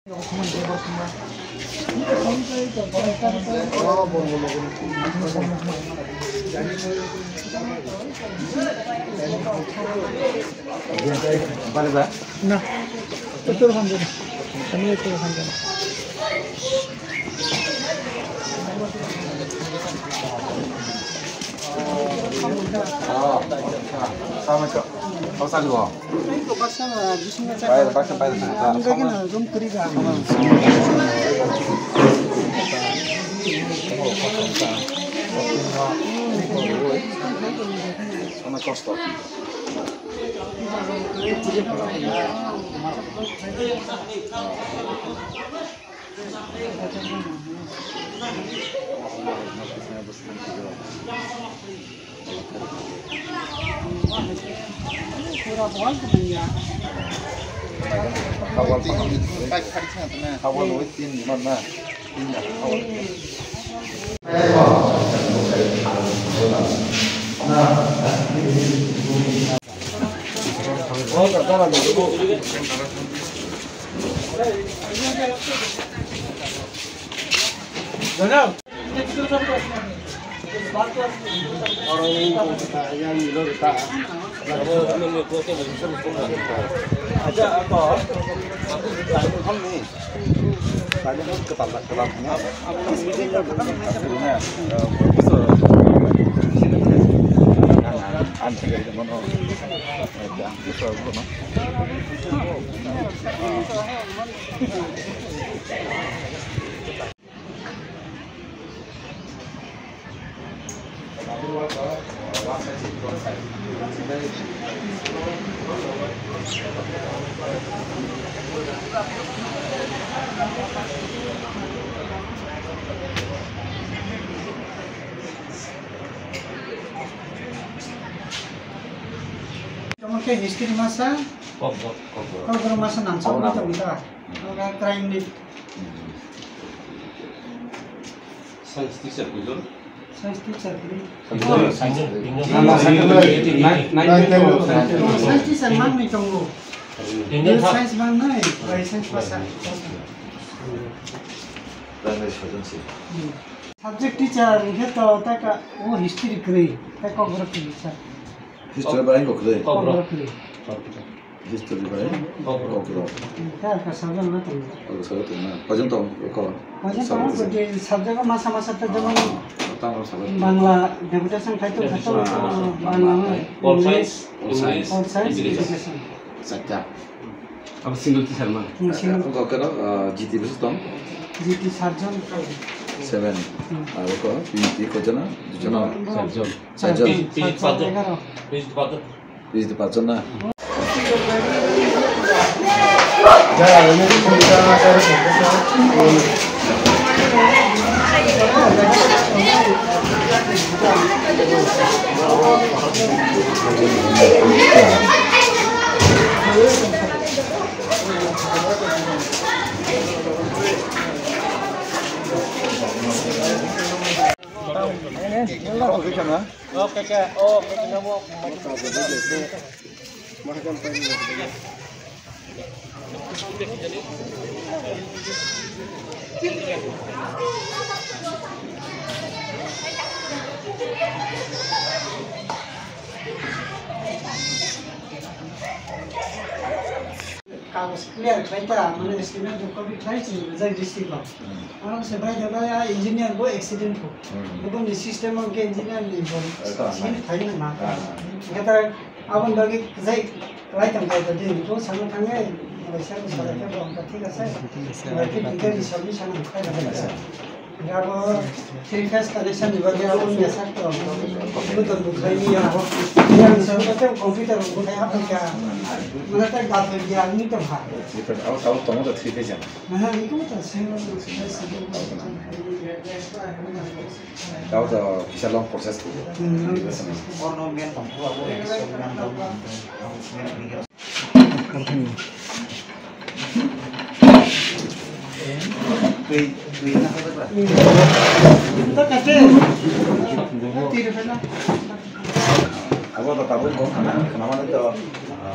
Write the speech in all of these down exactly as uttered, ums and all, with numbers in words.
Na, uttarakhand. Kami uttarakhand. Bayar, baksa bayar. Sana kosto. Tamo khe history masa, Kokborok, Kokborok. Kokborok masa nangsa Kokborok. Wngwi tongkha. Oga crime ni. Science teacher kujon? Science teacher kri. Science teacher. Nine, nine, nine, nine, nine, nine, nine. Science teacher manwi tongo. Science manwi, bai science masa. Primary sojon se. Hmm. Subject teacher hwnkhe to taka o history kwrwi, tei Kokborok kwrwi sir. History bai bo kwrwi. Kokborok kwrwi. History bai Kokborok. Kokborok. Tei ka subject no tong. Kokborok subject tong na. Pajang tong ko. Pajang tong ko je subject masa masa ta jemon tang subject. Bangla deputation khai to khato Bangla. Pol science. Pol science. Pol science education. Education. Sector. Abo single teacher man. Hmm, single. Ang kok kero, ah, G T bisi tong? G T sarjon. Seven. Hmm. Abo ko P G T ko jona? Jona. Sarjon. Sarjon. P G T sarjon. P G T sarjon. P G T sarjon na. Kagos clear khlai ta, mane estimate do copy khlai chini rijak district o. Hmm. Aro se bai da bai a engineer bo accident ko. Hmm. Bo ni system o ke engineer ni bo. Eta, sini na. Thai na ma. Ah. Kata abon bagi jai khlai tang kai ta din ko sama thang ai. Bai sa ko sa ka bo ka thik ase. Bai ki detail submission khai da. Abo three phase connection ni bagwi abo mesa to. Abo to bukhai ni ya. Yang sa ko computer bukhai apa kya? Mana tak dat ya ni to ha. Abo, abo tongo to three phase ya. Mana ni ko to se. Abo to kisa long process ko. Hmm. Orno main tong ko abo. Abo to tabuk kok khana, khana mane to, ah,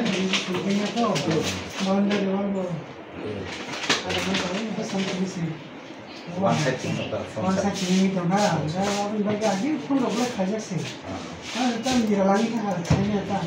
Boundary wall bo. Ada mana tahu, itu sampai di sini. One side tinggal, one side tinggal, tinggal. Nah, abang bagi lagi pun nggak boleh kerja sih. Ah, kita mengira lagi kan harus tanya kan.